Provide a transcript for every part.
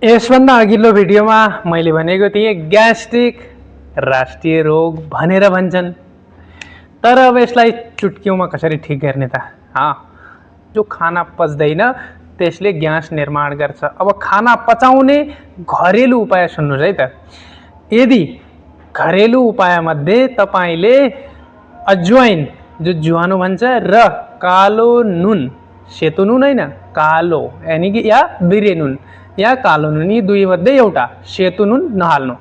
यसभन्दा अघिल्लो भिडियोमा मैले भनेको थिएँ ग्यास्ट्रिक राष्ट्रिय रोग भनेर भन्छन्, तर अब यसलाई चुट्कीमा कसरी ठिक गर्ने त? जो खाना पच्दैन त्यसले ग्यास निर्माण गर्छ। अब खाना पचाउने घरेलु उपाय सुन्नुस् है त। यदि घरेलु उपायमध्ये तपाईले अजवाइन, जो जुवानो भन्छ, र कालो नुन, सेतो नुन हैन, कालो यानी कि या बिरे नुन या कालो नुन, यी दुई मध्ये एउटा सेतो नुन नहाल्नु।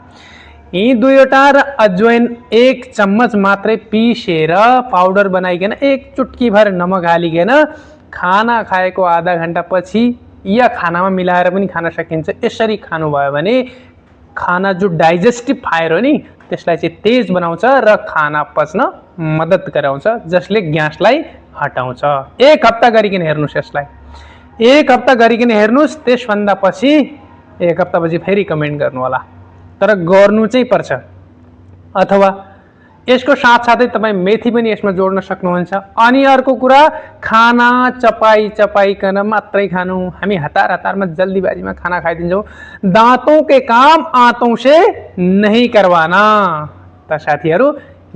यी दुईवटा र अजवाइन 1 चम्मच मात्रै पिसेर पाउडर बनाइकन 1 चुटकी भर नमक हालिकन खाना खाएको आधा घण्टा पछि या खानामा मिलाएर पनि खान सकिन्छ। यसरी खानुभयो भने खाना जो डाइजेस्टिभ फायर हो नि त्यसलाई चाहिँ तेज बनाउँछ र खाना पच्न मद्दत गराउँछ, जसले ग्यासलाई हटाउँछ। 1 हप्ता गरिकन हेर्नुस् यसलाई, 1 हप्ता गरिकन हेर्नुस्। त्यसभन्दा पछि 1 हप्ता पछि फेरि कमेन्ट गर्नु होला, तर गर्नु चाहिँ पर्छ। अथवा यसको साथसाथै तपाई मेथी पनि यसमा जोड्न सक्नुहुन्छ। अनि अर्को कुरा, खाना चपाइकन मात्रै खानु। हामी हतारमा जल्दीबाजीमा खाना खाइदिन्छौँ। दांतों के काम आंतों से नहीं करवाना। त साथीहरु,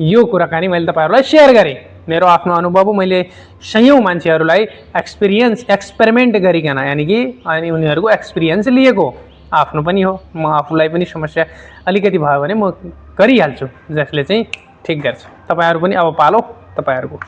यो कुराकानी मैले तपाईहरुलाई शेयर गरे। मेरो आफ्नो अनुभव हो। मैले सयौं मान्छेहरुलाई एक्सपेरिमेन्ट गरिकन, यानी कि अनि उनीहरुको एक्सपिरियन्स लिएको आफ्नो पनि हो। म आफुलाई पनि समस्या अलिकति भयो भने म गरिहाल्छु, जसले चाहिँ ठीक गर्छ। तपाईहरु पनि अब पालो तपाईहरुको।